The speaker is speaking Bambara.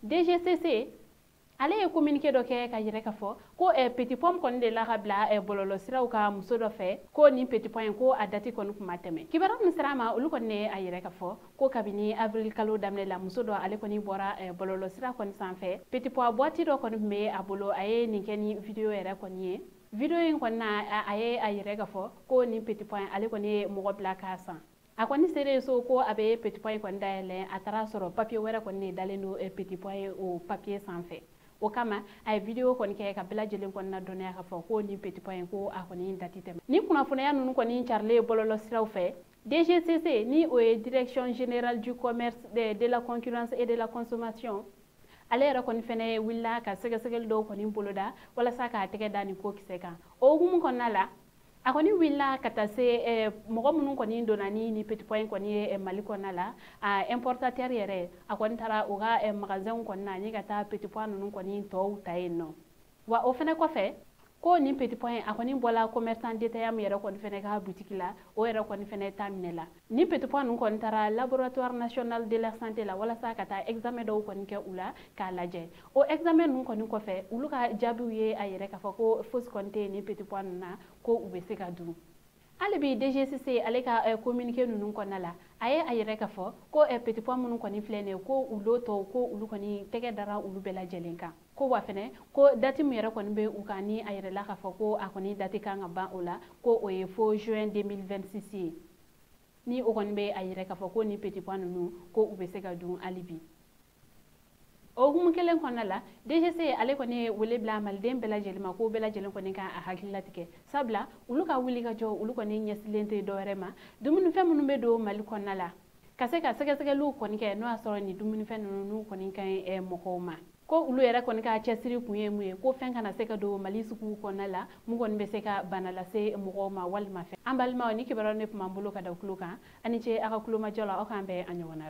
DGCC ale ye communiqué dɔ kɛ ka yɛrɛ ka fɔ ko petit pois kɔni de la ka bila bɔlɔlɔsiraw ka muso dɔ fɛ, ko nin petit pois in, ko a date kɔni kun ma tɛmɛ. Kibaruya min sera a ma, olu kɔni ye a yɛrɛ ka fɔ ko kabini avril kalo daminɛ la, muso dɔ ale kɔni bɔra bɔlɔlɔsira kɔni sanfɛ, petit pois boîte dɔ kɔni tun bɛ a bolo. A ye nin kɛ ni vidéo yɛrɛ kɔni ye. Vidéo in kɔni na, a ye a yɛrɛ ka fɔ ko nin petit pois, ale kɔni ye mɔgɔ bila k'a san. A kɔni selen so ko a bɛ petit pois in kɔni dayɛlɛ, a taara sɔrɔ papier wɛrɛ kɔni de dalen don petit pois ye o papier sanfɛ. O kama a ye vidéo kɔni kɛ ka bɛɛ lajɛlen kɔni ladɔnniya k'a fɔ ko nin petit pois in, ko a kɔni date tɛmɛ. Ni kunnafoniya ninnu kɔni carilen bɔlɔlɔsiraw fɛ, DGCC, ni o ye Direction générale du commerce, de la concurrence et de la consommation, ale yɛrɛ kɔni fɛnɛ wulila ka sɛgɛsɛgɛli dɔw kɔni boloda walasa k'a tɛgɛ da nin ko kisɛ kan. O hukumu kɔnɔna la, a kɔni wulila ka taa se mɔgɔ minnu kɔni donna ni petit pois in kɔni ye Mali kɔnɔna la, a importateur yɛrɛ, a kɔni taara o ka magasin kɔni na ni ka taa petit pois ninnu kɔni tɔw ta yen nɔ. Wa o fɛnɛ kɔfɛ, ko nin petit pois a kɔni bɔla commerçant détaillant min yɛrɛ kɔni fɛnɛ ka boutique la, o yɛrɛ kɔni fɛnɛ ta minɛ la. Ni petit pois ninnu kɔni taara Laboratoire national de la santé la walasa ka taa examen dɔw kɔni kɛ u la k'a lajɛ. O examen ninnu kɔni kɔfɛ, olu ka jaabiw ye a yɛrɛ k'a fɔ ko fosi kɔni tɛ nin petit pois ninnu na, ko u bɛ se ka dun. Hali bi, DGCC ale ka communiqué ninnu kɔnɔna la, a ye a yɛrɛ k'a fɔ ko petit pois minnu kɔni filɛ nin ye, ko u lo tɔw, ko olu kɔni tɛgɛ dara olu bɛɛ lajɛlen kan, ko wa fɛnɛ ko date min yɛrɛ kɔni bɛ u kan, ni a yɛrɛ la k'a fɔ ko a kɔni date kan ka ban o la, ko o ye fo juin 2026 ye. Ni o kɔni bɛ a yɛrɛ k'a fɔ ko nin petit pois ninnu, ko u bɛ se ka dun hali bi. O hukumu kelen kɔnɔna la, DGC ale kɔni ye wele bila maliden bɛɛ lajɛlen ma, ko bɛɛ lajɛlen kɔni ka a hakili latigɛ, sabula olu ka wuli ka jɔ, olu kɔni ɲɛsilen tɛ dɔwɛrɛ ma, dumunifɛn minnu bɛ don Mali kɔnɔna la, ka se ka sɛgɛsɛgɛliw kɔni kɛ n'o y'a sɔrɔ nin dumunifɛn ninnu n'u kɔni ka ɲi mɔgɔw ma. Ko olu yɛrɛ kɔni ka cɛsiri kun ye mun ye? Ko fɛn kana se ka don Mali sugu kɔnɔna la mun kɔni bɛ se ka bana lase mɔgɔw ma walima fɛn. An balimaw, ni kibaruya ne tun b'an bolo ka da tulo kan. Ani ce aw ka kulomajɔ la. Aw k'an bɛn a ɲɔgɔnna.